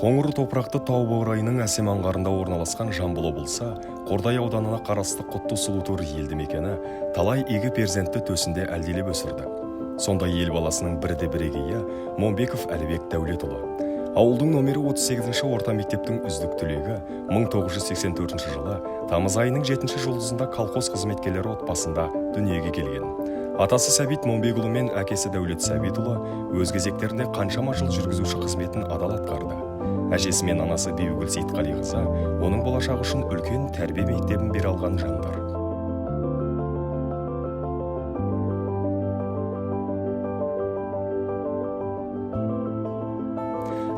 Қоңыр топырақты тау баурайының әсем аңғарында орналасқан Жамбыл облысы Қордай ауданына қарасты Құтты Сұлутөр елді мекені талай игі перзентті төсінде әлдилеп өсірді. Сондай ел баласының бірде бірегейі Момбеков Әлібек Дәулетұлы. Ауылдың номері 38-ші орта мектептің үздік түлегі 1984 жылы тамыз айының 7 жұлдызында колхоз қызметкерлері отбасында дүниеге келген. Атасы Сәбит Момбекұлы мен әкесі Дәулет Сәбитұлы өз кезектерінде қаншама жыл жүргізуші қызметін адал атқарды. Әжесі мен анасы Бибігүл Сейітқалиқызы оның болашағы үшін үлкен тәрбие мектебін бере алған жандар.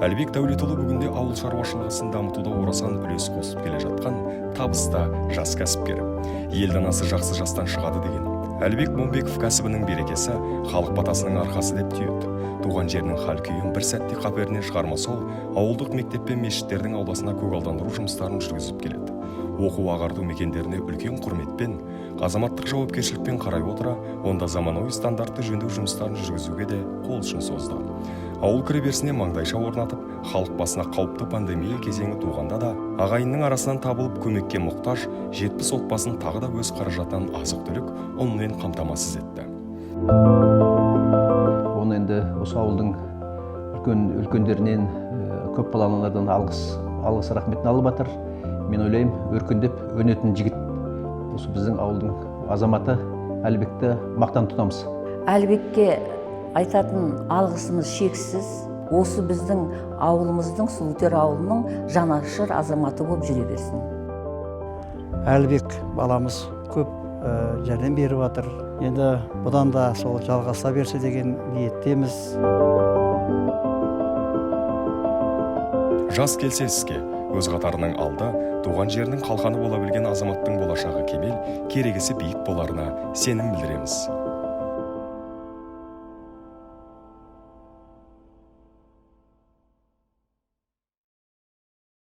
Әлібек Дәулетұлы бүгінде ауыл шаруашылығы ісін дамытуда орасан үлес қосып келе жатқан табысты жас кәсіпкер. Ел данасы жақсы жастан шығады деген. Әлібек Момбеков кәсібінің берекесі халық батасының арқасы деп түйеді. Туған жерінің хал күйін бір сәтте қаперінен шығармас ол ауылдық мектеп пен мешіттердің ауласына көгалдандыру жұмыстарын жүргізіп келеді. Оқу ағарту мекендеріне үлкен құрметпен, азаматтық жауапкершілікпен қарай отыра, онда заманауи стандартты жөндеу жұмыстарын жүргізуге де қол ұшын созды. Ауыл кіреберісіне маңдайша орнатып, халық басына қауіпті пандемия кезеңі туғанда да ағайынның арасынан табылып көмекке мұқтаж 70 отбасын тағы да өз қаражатынан азық-түлік, ұнмен қамтамасыз етті. Оны енді осы ауылдың үлкендерінен, көп балалы аналардан алғыс рахметін алып жатыр. Мен ойлаймын, өркендеп өнетін жігіт осы біздің ауылдың азаматы Әлібекті мақтан тұтамыз. Әлібекке айтатын алғысымыз шексіз. Осы біздің ауылымыздың, Сұлутөр ауылының жанашыр азаматы болып жүре берсін. Әлібек баламыз көп жәрдем беріп жатыр. Енді бұдан да сол жалғаса берсе деген ниеттеміз. Жас келсе іске, өз қатарының алды, туған жерінің қалқаны бола білген азаматтың болашағы кемел, керегесі биік боларына сенім білдіреміз.